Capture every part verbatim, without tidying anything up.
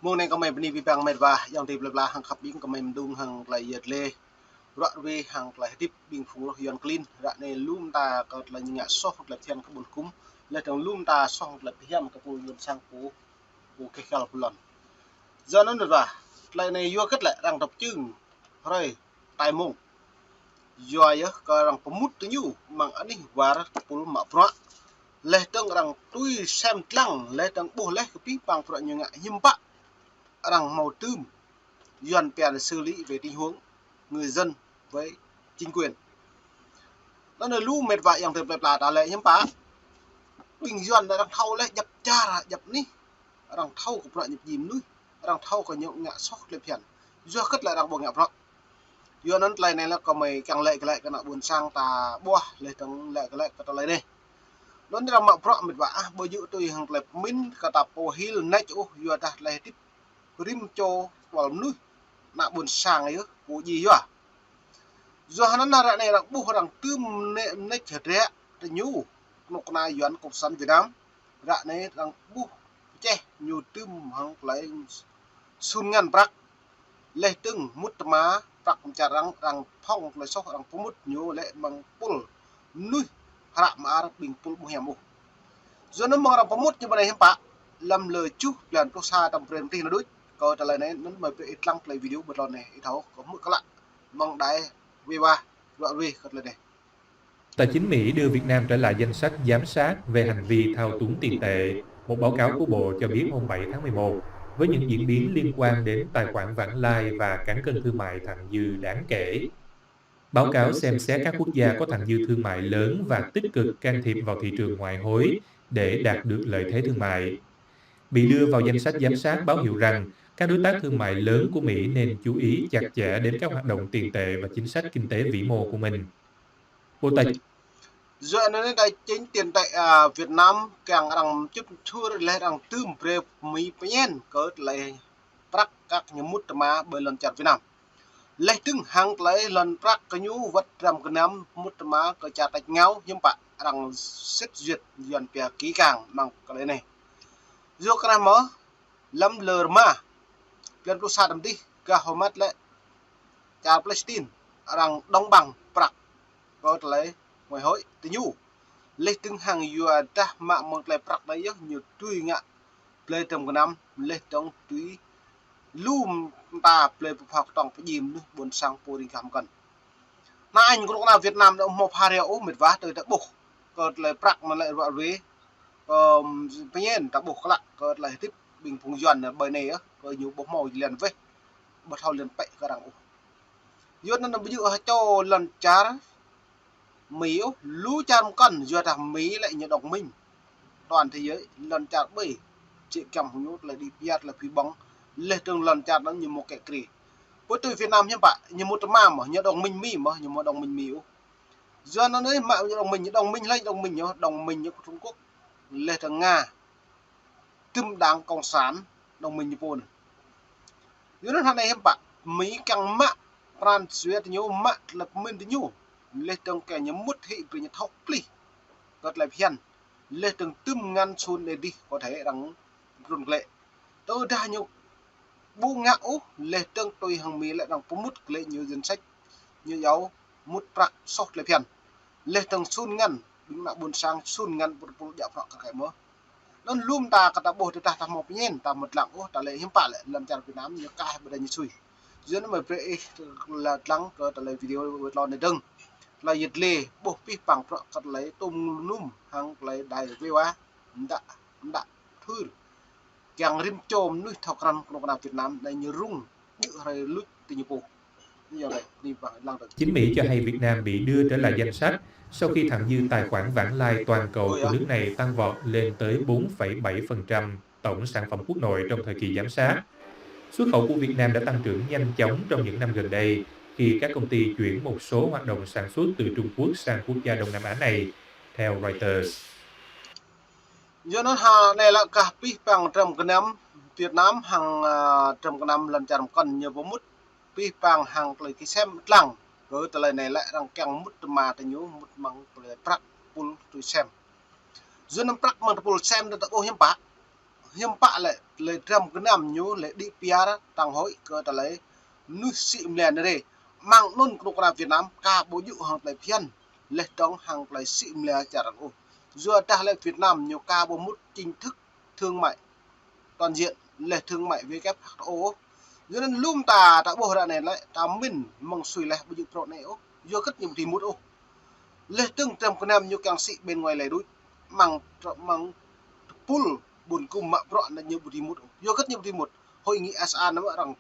Mơ̆ng anai kơmơi bơni abih bang met wa, ayŏng adơi plơi pla hăng khăp ƀing kơmơi mơdung hăng tơlơi yet lĕ. Ruă ruê hăng tơlơi hơdip ƀing phung roh Yuan klin, ră anai lu mơta kơ tơlơi ñu ngă soh tơlơi phiăn kơ ƀôn hơkum, laih dơ̆ng lu mơta soh tơlơi phiăn kơ pô Yuan sang pô, pô keh kăl pô lŏn. Yua anŭn met wa, tơlơi anai yua hơget lĕ arăng dŏ pơčưng hrơi tai mông. Yua yơh kơ arăng pơmŭt tơ ñu mơ̆ng anih war tơpul mă bruă. Laih dơ̆ng arăng tui sem lăng, laih dơ̆ng ƀuh laih kơ abih bang bruă ñu ngă hiư̆m pă arăng hmâo tơm Yuan pia là xử lý về tình huống người dân với chính quyền. Anŭn lu met wa ayŏng adơi plơi pla ta lĕ hiư̆m pă. Ƀing Yuan arăng thâo laih djăp čar djăp anih. Arăng thâo kơ bruă ñu pơjing mơnuih, arăng thâo kơ ñu ngă soh tơlơi phiăn. Yua hơget lĕ arăng ƀu ngă bruă. Yua anŭn tơlơi anai lĕ kơmơi kiăng laĭ glaĭ kơ ană ƀôn sang ta ƀuh laih dơ̆ng laĭ glaĭ kơ tơlơi anai. Anŭn arăng mă bruă met wa ah, ƀu djơ̆ tui hăng tơlơi pơmĭn kơ ta pô hil nač ôh, yua dah tơlơi hơdip rĭm čô kual mơnuih, ană ƀôn sang yơh pô djai yua. Yua anŭn ră anai arăng ƀuh arăng tơm mơneč hơdră tơ ñu, kơnuk kơna Yuan cộng sản Việt Nam. Ră anai arăng ƀuh pơčeh ñu tơm hăng tơlơi sun ngăn prăk. Laih dơ̆ng mŭt tơma prăk mơčar arăng, arăng phŏng tơlơi soh arăng pơmŭt ñu lĕ mơ̆ng tơpul mơnuih hră mơar ƀing tơpul ƀu hiam ôh. Yua anŭn mơ̆ng arăng pơmŭt ñu ƀơi anai hiư̆m pă, lăm lơ juh blan pluh sa tơm brơi mơtih anŭn đôč. Kơ tơlơi anai anŭn mơi brơi ih lăng tơlơi video ƀơi tơlơi anai ih thâo kơ hmư̆ kơ lă mơ̆ng đài wê wa ruă ruê kơ tơlơi anai. Tài chính Mỹ đưa Việt Nam trở lại danh sách giám sát về hành vi thao túng tiền tệ, một báo cáo của Bộ cho biết hôm bảy tháng mười một, với những diễn biến liên quan đến tài khoản vãng lai và cán cân thương mại thặng dư đáng kể. Báo cáo xem xét các quốc gia có thặng dư thương mại lớn và tích cực can thiệp vào thị trường ngoại hối để đạt được lợi thế thương mại. Bị đưa vào danh sách giám sát báo hiệu rằng các đối tác thương mại lớn của Mỹ nên chú ý chặt chẽ đến các hoạt động tiền tệ và chính sách kinh tế vĩ mô của mình. Bộ Tài Yua anŭn anai tài chính tiền tệ, à, Việt Nam kiăng arăng čŭt čur laih arăng tơm brơi Mi pơñen kơ tơlơi prăk kăk ñu mŭt tơma ƀơi lŏn čar Việt Nam. Laih dơ̆ng hăng tơlơi lŏn prăk kơ ñu wơ̆t dram gơnam mŭt tơma kơ čar tač rơngiao hiư̆m pă arăng xét duyệt Yuan pia kỹ càng mơ̆ng tơlơi anai. Yua kơ anai mơ̆ lăm lơ rơma blan pluh sa tơm đih gah hơmăt lĕ čar Palestine arăng đóng băng prăk kơ tơlơi ngoại hối tơ ñu. Laih dơ̆ng hăng yua dah mă mơ̆ng tơlơi prăk anai yơh ñu tui ngă blơi dram gơnam laih dơ̆ng tui lu mơta blơi pơphao kơtong pơjing mơnuih ƀôn sang pô ring gah mơkăn. Anai ñu kơnuk kơna Việt Nam anai ƀu hmâo pha reo ôh met wa, tơdah ta ƀuh kơ tơlơi prăk anŭn lĕ ruă ruê, kơ pơñen ta ƀuh kơ lă kơ tơlơi hơdip ƀing phung Yuan anai ƀơi anai yơh, kơ ñu ƀu hmâo jơlan weh, ƀu thâo jơlan pĕ kơ arăng ôh. Yua anŭn ƀu djơ̆ hơčâo lŏn čar Mi ôh, lu čar mơkăn, yua dah Mi lĕ ñu đồng minh toàn thế giới, lŏn čar ƀơi, čĕ kiăng hăng ñu tơlơi đĭ pơyat, tơlơi phi ƀơ̆ng, laih dơ̆ng lŏn čar anŭn ñu mơ̆ kĕ krê. Pơ tui Việt Nam hiư̆m pă, ñu mŭt tơma mơ̆, ñu đồng minh Mi mơ̆, ñu mơ̆ đồng minh Mi ôh. Yua anŭn anai mă ñu đồng minh, ñu đồng minh hlơi, đồng minh ñu, đồng minh ñu kơ Trung Quốc, laih dơ̆ng Nga, tơm đảng cộng sản, đồng minh ñu pô anŭn. Yua anŭn hơnai hiư̆m pă, Mi kiăng mă pran jua tơ ñu, mă tơlơi pơmĭn tơ ñu, laih dơ̆ng kơ ñu mŭt hĭ brơi ñu thâo plih kơ tơlơi phiăn, laih dơ̆ng tơm ngăn sun anai đih kơ thê arăng trŭn glaĭ. Tơdah ñu ƀu ngă ôh, laih dơ̆ng tui hăng Mi lĕ arăng pơmŭt glaĭ ñu danh sách, ñu iâu mŭt prăk soh tơlơi phiăn. Laih dơ̆ng sun ngăn, ƀing ană ƀôn sang sun ngăn pơpul djă prăk kơ kĕ mơ̆. Anŭn lu mơta kơ ta ƀuh tơdah ta hmâo pơñen, ta mŭt lăng ôh, ta lĕ hiư̆m pă lĕ, lŏn čar Việt Nam ñu kah ƀơi đa ñu sui. Yua anŭn mơi brơi ih lăng kơ tơlơi video ƀơi tơlơi anai dơ̆ng. Tơlơi yet lĕ, ƀuh pih pang prăk kơ tơlơi tôm num hăng tơlơi đài wê wa, mơdă, mơdă, thur. Kiăng rĭm čô mơnuih thâo krăn kơnuk kơna Việt Nam anai ñu rŭng djơ̆ hrơi luč tơ ñu pô. Chính Mỹ cho hay Việt Nam bị đưa trở lại danh sách sau khi thặng dư tài khoản vãng lai toàn cầu của nước này tăng vọt lên tới bốn phẩy bảy phần trăm tổng sản phẩm quốc nội trong thời kỳ giám sát. Xuất khẩu của Việt Nam đã tăng trưởng nhanh chóng trong những năm gần đây khi các công ty chuyển một số hoạt động sản xuất từ Trung Quốc sang quốc gia Đông Nam Á này, theo Reuters. Yua anŭn hơnai lĕ kah pih pang dram gơnam Việt Nam hăng, à, dram gơnam lŏn čar mơkăn ñu pơmŭt pih pang hăng tơlơi kơsem lăng kơ tơlơi anai lĕ arăng kiăng mŭt tơma tơ ñu mŭt mơ̆ng tơlơi prăk pul tui sem. Yua anŭn prăk mơ̆ng tơpul sem ta ƀuh hiư̆m pă. Hiư̆m pă lĕ, tơlơi dram gơnam ñu lĕ đĭ piar tăng hội kơ tơlơi mơnuih sĭ mlĕ anai rai. Mơ̆ng anŭn kơnuk kơna Việt Nam ka ƀu djơ̆ hăng tơlơi phiăn, laih dơ̆ng hăng tơlơi sĭ mlĕ čar arăng ôh. Yua dah lĕ Việt Nam ñu ka ƀu mŭt chính thức thương mại toàn diện, laih thương mại W T O ôh. Yua anŭn lŏm ta, ta ƀuh ră anai lĕ, ta mĭn mơ̆ng sui laih ƀu djơ̆ prŏ anai ôh. Yua hơget ñu ƀu dưi mŭt ôh. Laih dơ̆ng dram gơnam ñu kiăng sĭ bên ngoài lĕ đôč. Mơ̆ng tr-, mơ̆ng tơpul ƀun kŭm mă prŏ anŭn ñu ƀu dưi mŭt ôh. Yua hơget ñu ƀu dưi mŭt. Hội nghị A S E A anŭn arăng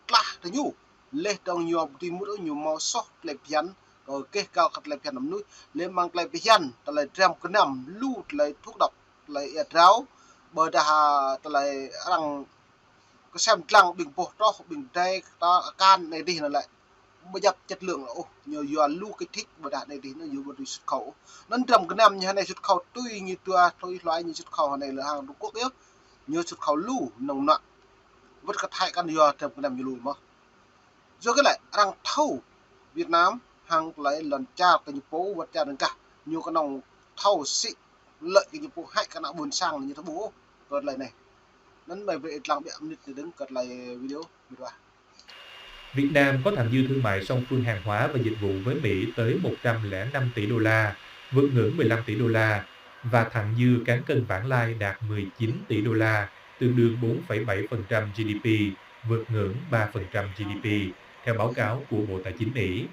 tlah tơ ñu. Laih dơ̆ng ñu ƀu dưi mŭt ôh, ñu hmâo soh tơlơi phiăn, kơ keh kal kơ tơlơi phiăn mơnuih. Laih mơ̆ng tơlơi phiăn, tơlơi dram gơnam, lu tơlơi thuốc độc, tơlơi ia drao, ƀôdah tơlơi arăng kơsem dlăng ƀing boh troh, ƀing dai, kơta akan anai dih anŭn lĕ. Ƀu djăp chất lượng ôh, ñu yua lu kích thích, ƀôdah anai dih anŭn ñu ƀu dưi xuất khẩu. Anŭn dram gơnam ñu hơnai xuất khẩu tui ñu tua, tui hluai ñu xuất khẩu hơnai lĕ hăng Trung Quốc yơh. Ñu xuất khẩu lu nŏng nŏ. Wơ̆t kơ Thái kăn yua dram gơnam ñu lu mơ̆n. Yua hơget lĕ, arăng thâo Việt Nam hăng tơlơi lŏn čar kơ ñu pô wơ̆t čar dơ̆ng. Ñu kơnơ̆ng thâo sĭ lợi kơ ñu pô, hăi kơ ană ƀôn sang ñu thâo ƀuh kơ tơlơi anai. Anŭn mơi brơi ih lăng ƀiă mơnit anai dơ̆ng kơ tơlơi video mơ̆n wa. Việt Nam có thặng dư thương mại song phương hàng hóa và dịch vụ với Mỹ tới một trăm lẻ năm tỷ đô la, vượt ngưỡng mười lăm tỷ đô la, và thặng dư cán cân vãng lai đạt mười chín tỷ đô la, tương đương bốn phẩy bảy phần trăm G D P, vượt ngưỡng ba phần trăm G D P, theo báo cáo của Bộ Tài chính Mỹ.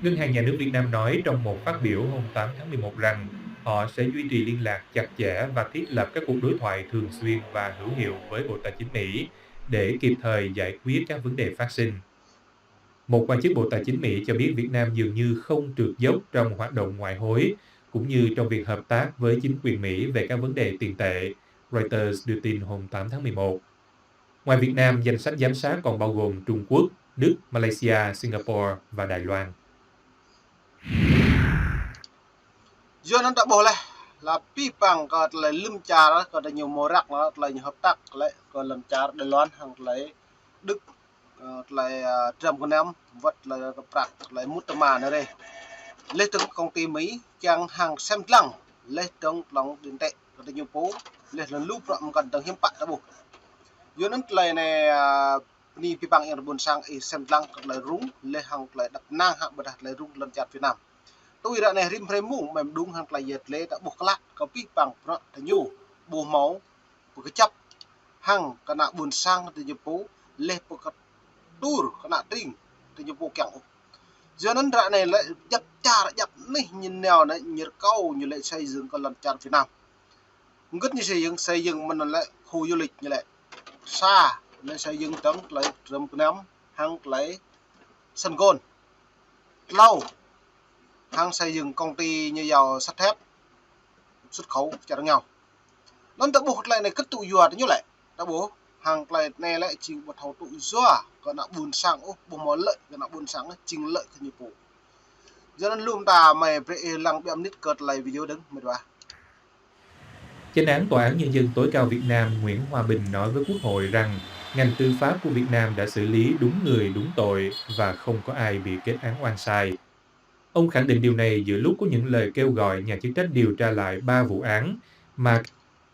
Ngân hàng Nhà nước Việt Nam nói trong một phát biểu hôm tám tháng mười một rằng họ sẽ duy trì liên lạc chặt chẽ và thiết lập các cuộc đối thoại thường xuyên và hữu hiệu với Bộ Tài chính Mỹ để kịp thời giải quyết các vấn đề phát sinh. Một quan chức Bộ Tài chính Mỹ cho biết Việt Nam dường như không trượt dốc trong hoạt động ngoại hối, cũng như trong việc hợp tác với chính quyền Mỹ về các vấn đề tiền tệ, Reuters đưa tin hôm tám tháng mười một. Ngoài Việt Nam, danh sách giám sát còn bao gồm Trung Quốc, Đức, Malaysia, Singapore và Đài Loan. Yua anŭn ta ƀuh laih, lă pih păng kơ tơlơi lŏn čar, kơ tơlơi ñu mơrak, tơlơi ñu hợp tác, lĕ kơ lŏn čar Đài Loan hăng tơlơi Đức, kơ tơlơi, ơ, dram gơnam, wơ̆t tơlơi kơ prăk, tơlơi mŭt tơma anai rai. Laih dơ̆ng công ty Mỹ kiăng hăng sem dlăng, laih dơ̆ng tlŏng điện tệ kơ tơlơi ñu pô, laih dơ̆ng lu prăk mơkăn dơ̆ng hiư̆m pă ta ƀuh. Yua anŭn tơlơi anai, ơ, bơni pih păng yang ƀôn sang ih sem dlăng kơ tơlơi rŭng, laih hăng tơlơi đăp năng hă ƀôdah tơlơi rŭng lŏn čar Việt Nam. Tui ră anai rĭm hrơi mông, mơ̆ng mơđung hăng tơlơi yet lĕ ta ƀuh klă kơ pih păng prăk tơlơi ñu ƀu hmâo pơkơjăp hăng kơ ană ƀôn sang tơlơi ñu pô, laih pơkơtur kơ ană tring tơlơi ñu pô kiăng ôh. Yua anŭn ră anai lĕ djăp čar djăp anih ñu nao anai ñu rơkâo ñu lĕ xây dựng kơ lŏn čar Việt Nam. Hơget ñu xây dựng, xây dựng mơ̆n lĕ khu du lịch ñu lĕ. Sa, lĕ xây dựng tơ̆ng tơlơi dram gơnam hăng tơlơi Sun Gold. Tlâo, hăng xây dựng công ty ñu yua sắt thép xuất khẩu čar ngao. Anŭn ta ƀuh tơlơi anai kơtŭ yua tơ ñu lĕ. Ta ƀuh hăng tơlơi anai lĕ jing ƀu thâo tŭ yua kơ ană ƀôn sang ôh, ƀu hmâo lợi kơ ană ƀôn sang, jing lợi kơ ñu pô. Yua anŭn lŏm ta mơi brơi ih lăng ƀiă mơnit kơ tơlơi video dơ̆ng mơ̆n wa. Chánh án Tòa án Nhân dân tối cao Việt Nam Nguyễn Hòa Bình nói với Quốc hội rằng ngành tư pháp của Việt Nam đã xử lý đúng người, đúng tội và không có ai bị kết án oan sai. Ông khẳng định điều này giữa lúc có những lời kêu gọi nhà chức trách điều tra lại ba vụ án mà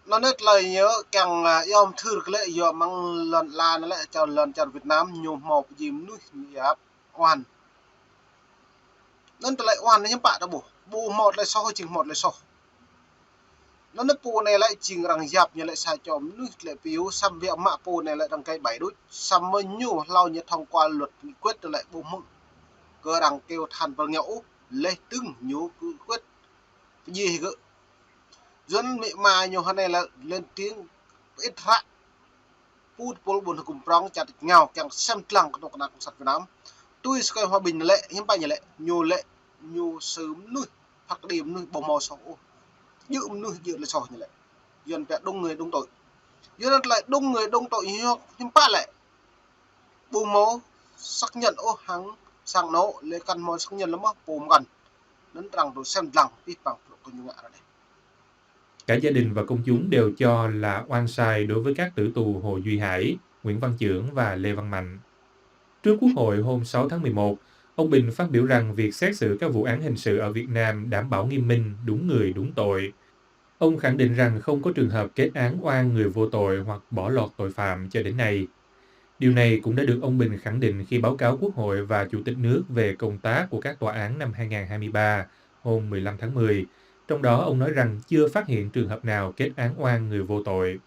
Anŭn tơlơi ñu kiăng, ơ, yom thur kơ lĕ yua mơ̆ng lŏn lan lĕ čar lŏn čar Việt Nam ñu hmâo pơjing mơnuih ñu yap oan. Anŭn tơlơi oan ñu hiư̆m pă ta ƀuh. Ƀu hmâo tơlơi soh, jing hmâo tơlơi soh. Anŭn pô anai lĕ jing arăng yap ñu lĕ sa čô mơnuih tơlơi piu, samơ̆ biă mă pô anai lĕ arăng kơi bai đôč. Samơ̆ ñu hlâo ñu thông qua luật nghị quyết tơlơi ƀu hmư̆ kơ arăng kêu than pơrơngiao ôh, laih dơ̆ng ñu kơ quyết pơjing gơ̆. Yua anŭn mĭ ma ñu hơnai lĕ lên tiếng pơit hră pŭ tơpul ƀôn hơkŭm prŏng čar ngao kiăng sem dlăng kơnuk kơna cộng sản Việt Nam. Tui sơkai Hòa Bình lĕ, hiư̆m pă ñu lĕ, ñu lĕ, ñu sư mơnuih, phat kơđi mơnuih ƀu hmâo soh ôh. Djơ̆ mơnuih djơ̆ tơlơi soh ñu lĕ. Yua anŭn pĕ đúng người đúng tội. Yua anŭn tơlơi đúng người đúng tội hiư̆m pă lĕ. Ƀu hmâo xác nhận ôh hăng sang anŏ, lĕ kăn hmâo xác nhận lăm ôh pô mơkăn. Anŭn arăng tŭ sem dlăng pih păng pơluk kơ ñu ngă ră anai. Cả gia đình và công chúng đều cho là oan sai đối với các tử tù Hồ Duy Hải, Nguyễn Văn Chưởng và Lê Văn Mạnh. Trước Quốc hội hôm sáu tháng mười một, ông Bình phát biểu rằng việc xét xử các vụ án hình sự ở Việt Nam đảm bảo nghiêm minh, đúng người, đúng tội. Ông khẳng định rằng không có trường hợp kết án oan người vô tội hoặc bỏ lọt tội phạm cho đến nay. Điều này cũng đã được ông Bình khẳng định khi báo cáo Quốc hội và Chủ tịch nước về công tác của các tòa án năm hai ngàn hai mươi ba hôm mười lăm tháng mười. Trong đó, ông nói rằng chưa phát hiện trường hợp nào kết án oan người vô tội.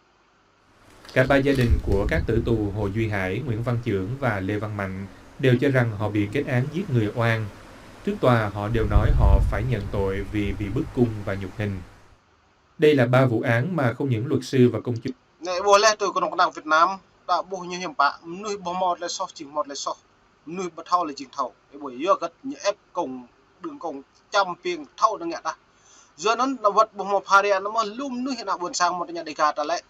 Cả ba gia đình của các tử tù Hồ Duy Hải, Nguyễn Văn Chưởng và Lê Văn Mạnh đều cho rằng họ bị kết án giết người oan. Trước tòa, họ đều nói họ phải nhận tội vì bị bức cung và nhục hình. Đây là ba vụ án mà không những luật sư và công chúng Anai ƀuh laih tui kơnuk kơna Việt Nam, ta ƀuh ñu hiam pă, mơnuih ƀu hmâo tơlơi soh, jing hmâo tơlơi soh. Mơnuih ƀu thâo lĕ jing thâo. Ơ ƀuh, yua hơget ñu ĕp kông, đưm kông, čăm piêng, thâo anŭn ngă tah. Yua anŭn, ană wơ̆t ƀu hmâo pha ria, anŭn mơ̆ lu mơnuih ană ƀôn sang mơ̆ tơña Dega ta lĕ.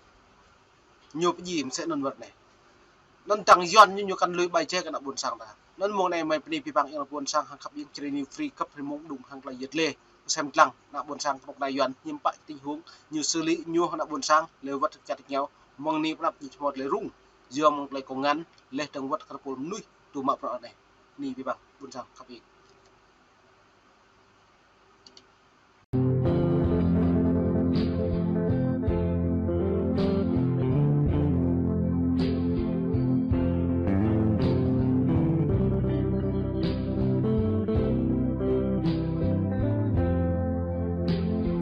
Ñu pơjing mơsĕ anŭn wơ̆t anai. Anŭn dăng Yuan ñu, ñu kăn lui ƀai jĕ kơ ană ƀôn sang ta. Anŭn mông anai mơi bơni abih bang ƀing ƀôn sang hăng khăp ƀing Jrai New Free khăp rĭm mông đung hăng tơlơi yet lĕ. Sem lăng ană ƀôn sang kơnuk kơna Yuan hiam pă tĭng hung ñu sư̆ lĭ ñu ană ƀôn sang lĕ wơ̆t čăt ñu mơ̆ng anai pơnăp ñu hmâo tơlơi rŭng. Yua mơ̆ng tơlơi kông ngăn lĕ dơ̆ng wơ̆t kơ pôl mơnuih tŭ mă prŏ anai. Bơni abih bang ƀôn sang khăp ƀing.